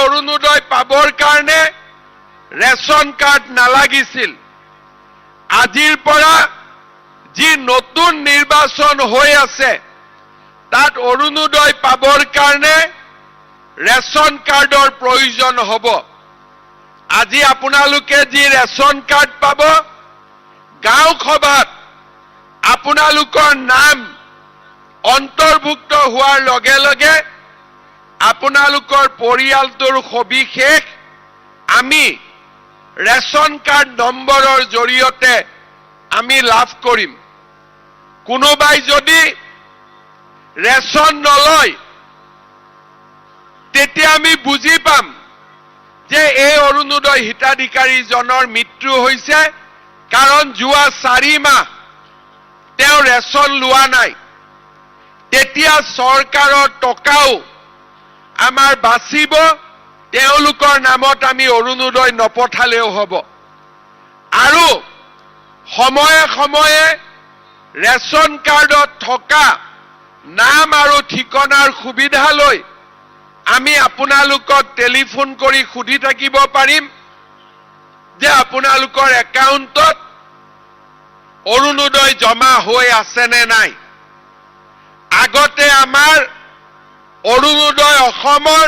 অৰুণোদয় পাবৰ কাৰণে ration card নালাগিছিল। আজিৰ পৰা যি নতুন নিৰ্বাচন হৈ আছে, তাত অৰুণোদয় পাবৰ কাৰণে ৰেচন কাৰ্ডৰ প্ৰয়োজন হ'ব। আজি আপোনালোকে যি ৰেচন কাৰ্ড পাব, গাঁও সভাত আপোনালোকৰ নাম অন্তৰ্ভুক্ত হোৱাৰ লগে লগে আপোনালোকৰ পৰিয়ালটোৰ সবিশেষ আমি ৰেচন কাৰ্ড নম্বৰৰ জৰিয়তে আমি লাভ কৰিম। কোনোবাই যদি ৰেচন নলয়, তেতিয়া আমি বুজি পাম যে এই অৰুণোদয় হিতাধিকাৰীজনৰ মৃত্যু হৈছে, কাৰণ যোৱা 4 মাহ তেওঁ ৰেচন লোৱা নাই। তেতিয়া চৰকাৰৰ টকাও আমাৰ বাচিব, তেওঁলোকৰ নামত আমি অৰুণোদয় নপঠালেও হ'ব। আৰু সময়ে সময়ে ৰেচন কাৰ্ডত থকা নাম আৰু ঠিকনাৰ সুবিধা লৈ আমি আপোনালোকক টেলিফোন কৰি সুধি থাকিব পাৰিম যে আপোনালোকৰ একাউণ্টত অৰুণোদয় জমা হৈ আছে নে নাই। আগতে আমাৰ অৰুণোদয় অসমৰ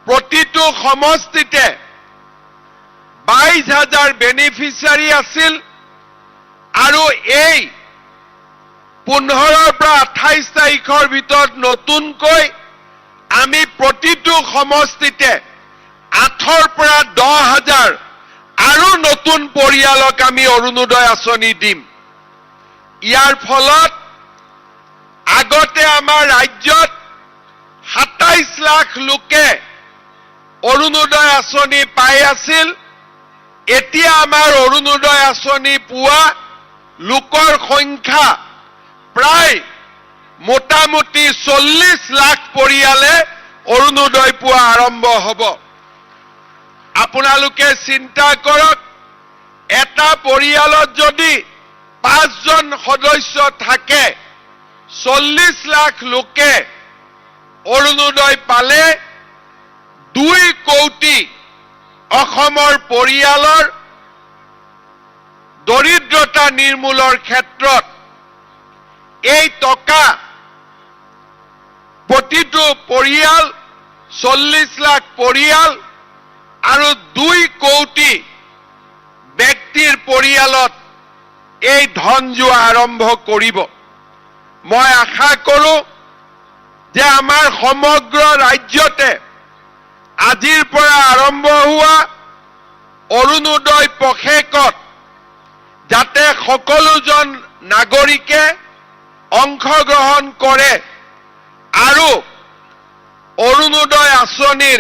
প্ৰতিটো সমষ্টিতে 22 হাজাৰ বেনিফিচিয়াৰী আছিল আৰু এই 15ৰ পৰা 28 তাৰিখৰ ভিতৰত নতুনকৈ আমি প্ৰতিটো সমষ্টিতে 8ৰ পৰা 10 হাজাৰ আৰু নতুন পৰিয়ালক আমি অৰুণোদয় আঁচনি দিম। ইয়াৰ ফলত আগতে আমাৰ ৰাজ্যত 27 লাখ লোকে অৰুণোদয় আঁচনি পাই আছিল, এতিয়া আমাৰ অৰুণোদয় আঁচনি পোৱা লোকৰ সংখ্যা প্ৰায় মোটামুটি 40 লাখ পৰিয়ালে অৰুণোদয় পোৱা আৰম্ভ হ'ব। আপোনালোকে চিন্তা কৰক, এটা পৰিয়ালত যদি পাঁচজন সদস্য থাকে, 40 লাখ লোকে অৰুণোদয় পালে 2 কোটি অসমৰ পৰিয়ালৰ দৰিদ্ৰতা নিৰ্মূলৰ ক্ষেত্ৰত এই টকা প্ৰতিটো পৰিয়াল, 40 লাখ পৰিয়াল আৰু 2 কোটি ব্যক্তিৰ পৰিয়ালত এই ধন যোৱা আৰম্ভ কৰিব। মই আশা কৰোঁ যে আমাৰ সমগ্ৰ ৰাজ্যতে আজিৰ পৰা আৰম্ভ হোৱা অৰুণোদয় পষেকত যাতে সকলোজন নাগৰিকে অংশগ্ৰহণ কৰে আৰু অৰুণোদয় আঁচনিৰ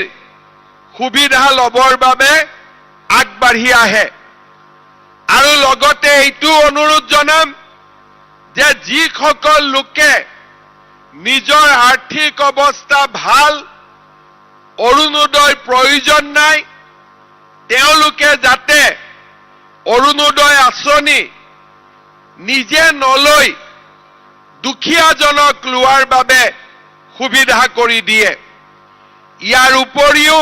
সুবিধা ল'বৰ বাবে আগবাঢ়ি আহে। আৰু লগতে এইটো অনুৰোধ জনাম যে যিসকল লোকে নিজৰ আৰ্থিক অৱস্থা ভাল, অৰুণোদয় প্ৰয়োজন নাই, তেওঁলোকে যাতে অৰুণোদয় আঁচনি নিজে নলৈ দুখীয়াজনক লোৱাৰ বাবে সুবিধা কৰি দিয়ে। ইয়াৰ উপৰিও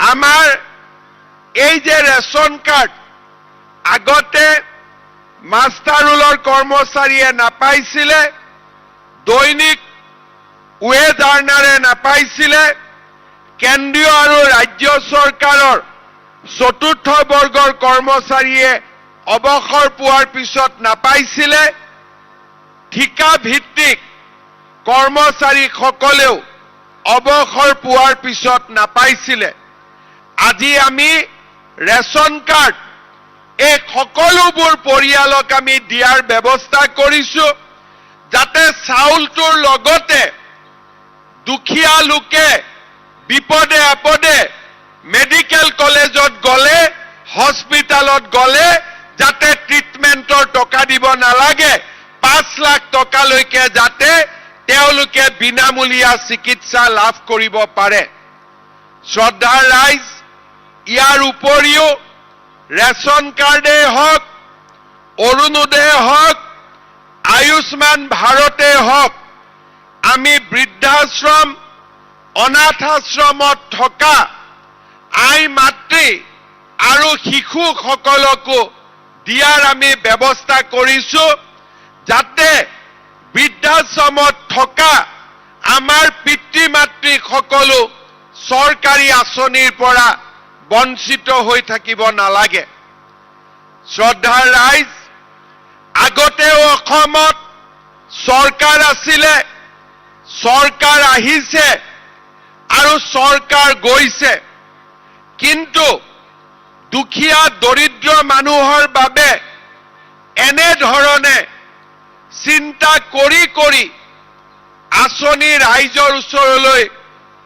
আমাৰ এই যে ৰেচন কাৰ্ড আগতে মাষ্টাৰ ৰোলৰ কৰ্মচাৰীয়ে নাপাইছিলে, দৈনিক ৱেজ আৰ্নাৰে নাপাইছিলে, কেন্দ্ৰীয় আৰু ৰাজ্য চৰকাৰৰ চতুৰ্থ বৰ্গৰ কৰ্মচাৰীয়ে অৱসৰ পোৱাৰ পিছত নাপাইছিলে, ঠিকা ভিত্তিক কৰ্মচাৰীসকলেও অৱসৰ পোৱাৰ পিছত নাপাইছিলে, আজি আমি ৰেচন কাৰ্ড এই সকলোবোৰ পৰিয়ালক আমি দিয়াৰ ব্যৱস্থা কৰিছো, যাতে চাউলটোৰ লগতে দুখীয়া লোকে বিপদে আপদে মেডিকেল কলেজত গ'লে, হস্পিটেলত গ'লে যাতে ট্ৰিটমেণ্টৰ টকা দিব নালাগে, 5 লাখ টকালৈকে যাতে তেওঁলোকে বিনামূলীয়া চিকিৎসা লাভ কৰিব পাৰে। শ্ৰদ্ধাৰ ৰাইজ, ইয়াৰ উপৰিও ৰেচন কাৰ্ডেই হওক, অৰুণোদয়ে হওক, আয়ুষ্মান ভাৰতে হওক, আমি বৃদ্ধাশ্ৰম অনাথ আশ্ৰমত থকা আই মাতৃ আৰু শিশুসকলকো দিয়াৰ আমি ব্যৱস্থা কৰিছো, যাতে বৃদ্ধাশ্ৰমত থকা আমাৰ পিতৃ মাতৃসকলো চৰকাৰী আঁচনিৰ পৰা বঞ্চিত হৈ থাকিব নালাগে। শ্ৰদ্ধাৰ ৰাইজ, আগতেও অসমত চৰকাৰ আছিলে, চৰকাৰ আহিছে আৰু চৰকাৰ গৈছে, কিন্তু দুখীয়া দৰিদ্ৰ মানুহৰ বাবে এনেধৰণে চিন্তা কৰি কৰি আঁচনি ৰাইজৰ ওচৰলৈ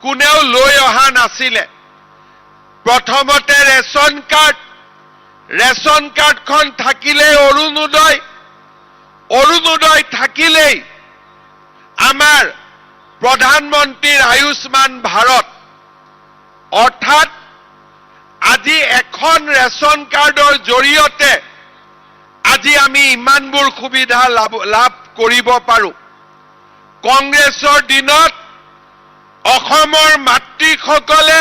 কোনেও লৈ অহা নাছিলে। প্ৰথমতে ৰেচন কাৰ্ড, ৰেচন কাৰ্ডখন থাকিলেই অৰুণোদয়, অৰুণোদয় থাকিলেই আমাৰ প্ৰধানমন্ত্ৰীৰ আয়ুষ্মান ভাৰত। অৰ্থাৎ আজি এখন ৰেচন কাৰ্ডৰ জৰিয়তে আজি আমি ইমানবোৰ সুবিধা লাভ কৰিব পাৰোঁ। কংগ্ৰেছৰ দিনত অসমৰ মাতৃসকলে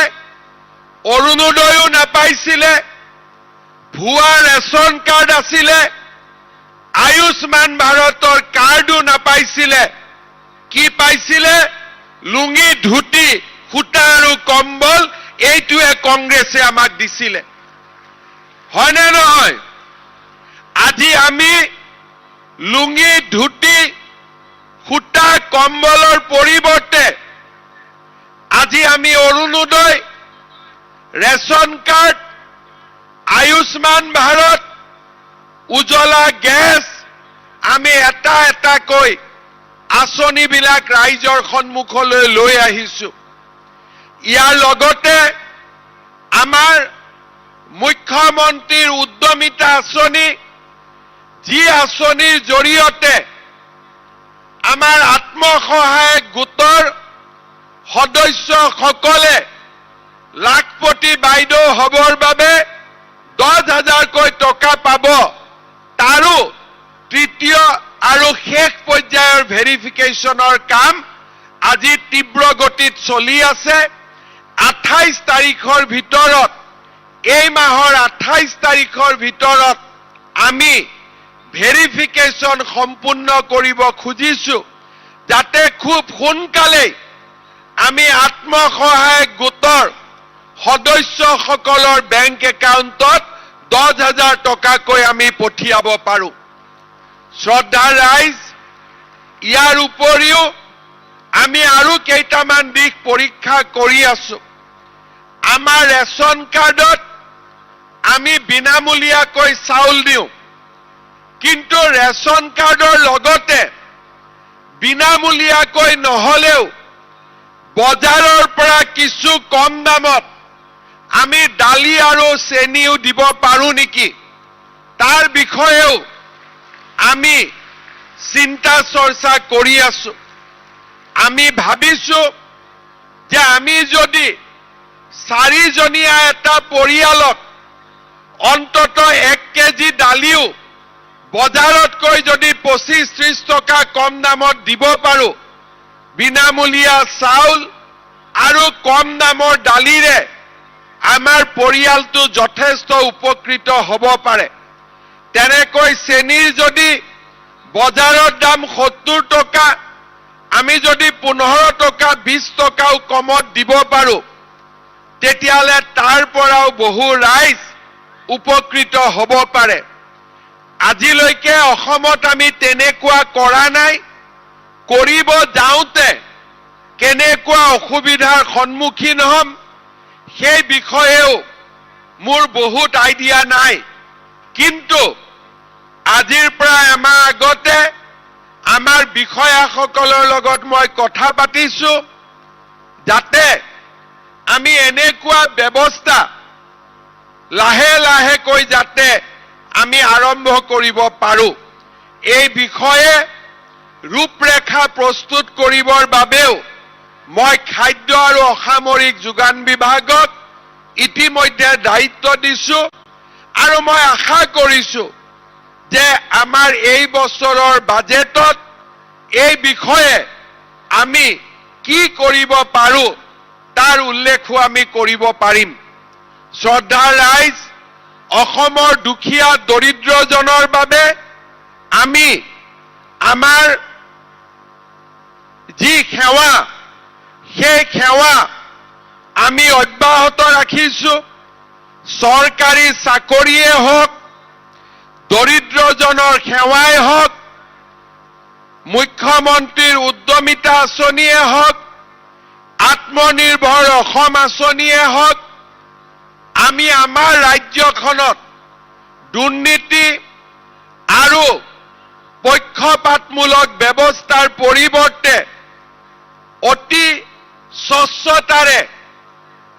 অৰুণোদয়ো নাপাইছিলে, ভুৱা ৰেচন কাৰ্ড আছিলে, আয়ুষ্মান ভাৰতৰ কাৰ্ডো নাপাইছিলে। কি পাইছিলে? লুঙি, ধুতি, সূতা আৰু কম্বল। এইটোৱে কংগ্ৰেছে আমাক দিছিলে, হয়নে নহয়? আজি আমি লুঙি, ধুতি, সূতা, কম্বলৰ পৰিৱৰ্তে আজি আমি অৰুণোদয়, ৰেচন কাৰ্ড, আয়ুষ্মান ভাৰত, উজলা গেছ, আমি এটা এটাকৈ আঁচনিবিলাক ৰাইজৰ সন্মুখলৈ লৈ আহিছো। ইয়াৰ লগতে আমাৰ মুখ্যমন্ত্ৰীৰ উদ্যমিতা আঁচনি, যি আঁচনিৰ জৰিয়তে আমাৰ আত্মসহায়ক গোটৰ সদস্যসকলে লাখপতি বাইদেউ হ'বৰ বাবে 10,000কৈ টকা পাব, তাৰো তৃতীয় আৰু শেষ পৰ্যায়ৰ ভেৰিফিকেশ্যনৰ কাম আজি তীব্ৰ গতিত চলি আছে। 28 তাৰিখৰ ভিতৰত, এই মাহৰ 28 তাৰিখৰ ভিতৰত আমি ভেৰিফিকেশ্যন সম্পূৰ্ণ কৰিব খুজিছো, যাতে খুব সোনকালেই আমি আত্মসহায়ক গোটৰ সদস্যসকলৰ বেংক একাউণ্টত 10,000 টকাকৈ আমি পঠিয়াব পাৰোঁ। শ্ৰদ্ধাৰ ৰাইজ, ইয়াৰ উপৰিও আমি আৰু কেইটামান দিশ পৰীক্ষা কৰি আছো। আমাৰ ৰেচন কাৰ্ডত আমি বিনামূলীয়াকৈ চাউল দিওঁ, কিন্তু ৰেচন কাৰ্ডৰ লগতে বিনামূলীয়াকৈ নহলেও বজাৰৰ পৰা কিছু কম দামত আমি দালি আৰু চেনিও দিব পাৰোঁ নেকি, তাৰ বিষয়েও আমি চিন্তা চৰ্চা কৰি আছো। আমি ভাবিছো যে আমি যদি চাৰিজনীয়া এটা পৰিয়ালক অন্তত 1 কেজি দালিও বজাৰতকৈ যদি 25-30 টকা কম দামত দিব পাৰোঁ, বিনামূলীয়া চাউল আৰু কম দামৰ দালিৰে আমাৰ পৰিয়ালটো যথেষ্ট উপকৃত হ'ব পাৰে। তেনেকৈ চেনিৰ যদি বজাৰৰ দাম 70 টকা, আমি যদি 15 টকা, 20 টকাও কমত দিব পাৰোঁ, তেতিয়াহ'লে তাৰ পৰাও বহু ৰাইজ উপকৃত হ'ব পাৰে। আজিলৈকে অসমত আমি তেনেকুৱা কৰা নাই। কৰিব যাওঁতে কেনেকুৱা অসুবিধাৰ সন্মুখীন হ'ম, সেই বিষয়েও মোৰ বহুত আইডিয়া নাই। কিন্তু আজিৰ পৰা এমাহ আগতে আমাৰ বিষয়াসকলৰ লগত মই কথা পাতিছো, যাতে আমি এনেকুৱা ব্যৱস্থা লাহে লাহেকৈ যাতে আমি আৰম্ভ কৰিব পাৰোঁ। এই বিষয়ে ৰূপৰেখা প্ৰস্তুত কৰিবৰ বাবেও মই খাদ্য আৰু অসামৰিক যোগান বিভাগক ইতিমধ্যে দায়িত্ব দিছো আৰু মই আশা কৰিছো যে আমাৰ এই বছৰৰ বাজেটত এই বিষয়ে আমি কি কৰিব পাৰোঁ, তাৰ উল্লেখো আমি কৰিব পাৰিম। শ্ৰদ্ধাৰ ৰাইজ, অসমৰ দুখীয়া দৰিদ্ৰজনৰ বাবে আমি আমাৰ যি সেৱা, সেই সেৱা আমি অব্যাহত ৰাখিছো। চৰকাৰী চাকৰিয়ে হওক, দৰিদ্ৰজনৰ সেৱাই হওক, মুখ্যমন্ত্ৰীৰ উদ্যমিতা আঁচনিয়ে হওক, আত্মনিৰ্ভৰ অসম আঁচনিয়ে হওক, আমি আমাৰ ৰাজ্যখনত দুৰ্নীতি আৰু পক্ষপাতমূলক ব্যৱস্থাৰ পৰিৱৰ্তে অতি স্বচ্ছতাৰে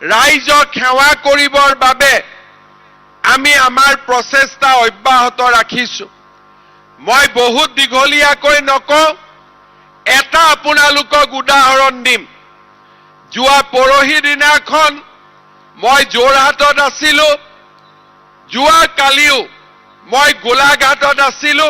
ৰাইজক সেৱা কৰিবৰ বাবে আমি আমাৰ প্ৰচেষ্টা অব্যাহত ৰাখিছো। মই বহুত দীঘলীয়াকৈ নকওঁ, এটা আপোনালোকক উদাহৰণ দিম। যোৱা পৰহি দিনাখন মই যোৰহাটত আছিলো, যোৱা কালিও মই গোলাঘাটত আছিলো।